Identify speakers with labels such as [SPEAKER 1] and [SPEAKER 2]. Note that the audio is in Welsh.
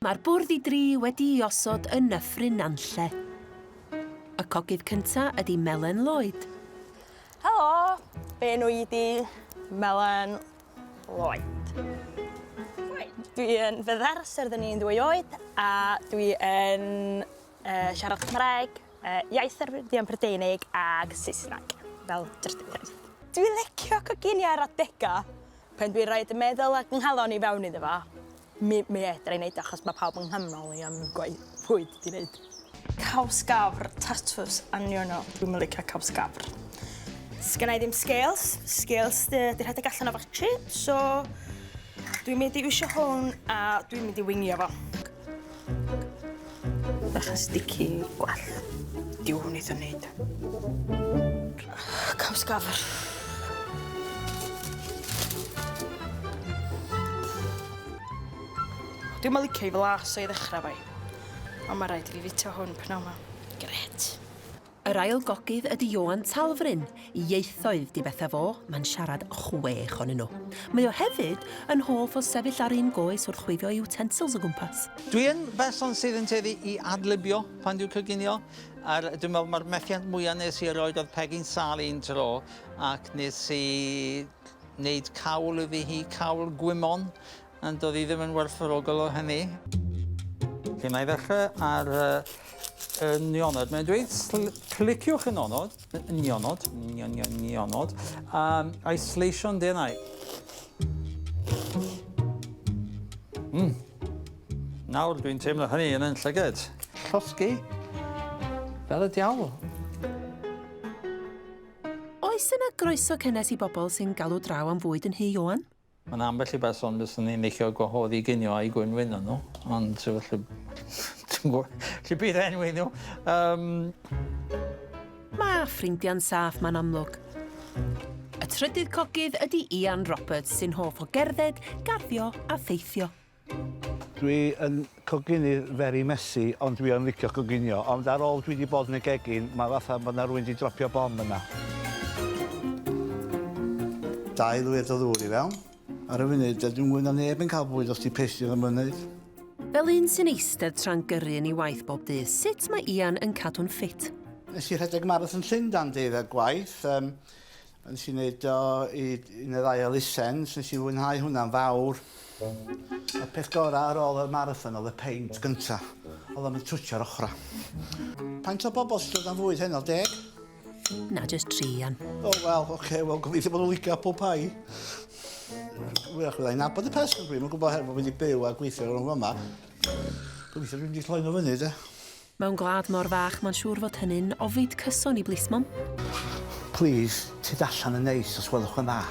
[SPEAKER 1] Mae'r bwrdd i dri wedi'i osod yn Nyffryn Nantlle. Y cogydd cynta ydi Melen Lloyd.
[SPEAKER 2] Helo, fy enw i 'di Melen Lloyd. Dwi yn fyddar ers oeddwn i'n ddwy oed a dwi yn uh, siarad Cymraeg, uh, iaith arwyddion Prydeinig ag Saesneg fel trydydd iaith. Dwi'n licio coginio ar adegau Pan dwi'n rhoid y meddwl ac 'nghalon i fewn iddo fo, mi mi fedra i neud o achos ma' pawb yn nghanol i am gwaith fwyd 'di neud. Caws gafr, tatws a nionod. Dwi'm yn licio caws gafr. Sgynna i ddim scales, scales 'di 'di rhedeg allan o fatri, so dwi'n mynd i iwsio hwn a dwi'n mynd i wingio fo. Bach yn sticky gwell. Dyw hwn eitha neud. Caws gafr. Dwi'm yn licio 'i flas o i ddechra 'fo 'i. Ond ma' raid i fi fita hwn pnawn 'ma. Grêt.
[SPEAKER 1] Yr ail gogydd ydy Ioan Talfryn. Ieithoedd difetha fo, mae'n siarad chwech ohonyn nhw. Mae o hefyd yn hoff o sefyll ar un goes wrth chwifio ei utensils o gwmpas.
[SPEAKER 3] Dwi yn berson sydd yn tueddu i adlibio pan dwi'n coginio, a'r dwi'n meddwl mae'r methiant mwya nes i erioed oedd Peggy'n sâl un tro ac nes i wneud cawl iddi hi, cawl gwymon, Ond doedd hi ddim yn werthfawrogol o hynny. Felly na i ddechrau ar y nionod. Mae'n dweud cliciwch y nonod, nionod, nionod, um, a'i sleisio'n denau. Mm. Nawr dwi'n teimlo hynny yn yn llygad. Llosgi fel y diawl.
[SPEAKER 1] Oes yna groeso cynnes i bobl sy'n galw draw am fwyd yn nhŷ Ioan?
[SPEAKER 3] Mae 'na ambell i berson fyswn i'n licio gwahodd i ginio a'u gwenwyno nhw, ond felly dwi'm gwbo lle bydd enwi nhw. Yym.
[SPEAKER 1] Mae ffrindiau'n saff, mae'n amlwg. Y trydydd cogydd ydy Ian Roberts, sy'n hoff o gerdded, garddio a theithio.
[SPEAKER 4] Dwi yn coginu very messy ond dwi yn licio coginio ond ar ôl dwi 'di bod yn y gegin ma' fatha bod 'na rywun 'di dropio bom yna. Dau lwyth o ddŵr i fewn. Ar y funud dydw mwy na neb yn cael bwyd os 'di pastry ddim yn neud.
[SPEAKER 1] Fel un sy'n eistedd tra'n gyrru yn ei waith bob dydd, sut mae Ian yn cadw'n ffit?
[SPEAKER 4] Nes i rhedeg marathon Llundain deuddeg gwaith yym Nes i wneud o i un neu ddau elusen, so nes i fwynhau hwnna'n fawr. Y peth gorau ar ôl y marathon oedd y peint gynta. Oedd o'm yn twtsio'r ochra. Faint o bobl sy'n dod am fwyd heno? Deg?
[SPEAKER 1] Na, jyst tri, Ian.
[SPEAKER 4] O, wel, oce, okay, wel, gobeithio bod nhw'n licio apple pie. Wyrach fydda i'n nabod y person, dwi'm yn gwybod herwydd bod fi wedi byw a gweithio rhwng fama. Gobeithio dwi'm wedi cloi nhw fyny, de.
[SPEAKER 1] Mewn gwlad mor fach, mae'n siŵr fod hynny'n ofid cyson i blismon.
[SPEAKER 4] Plîs, tyd allan yn neis os gwelwch yn dda.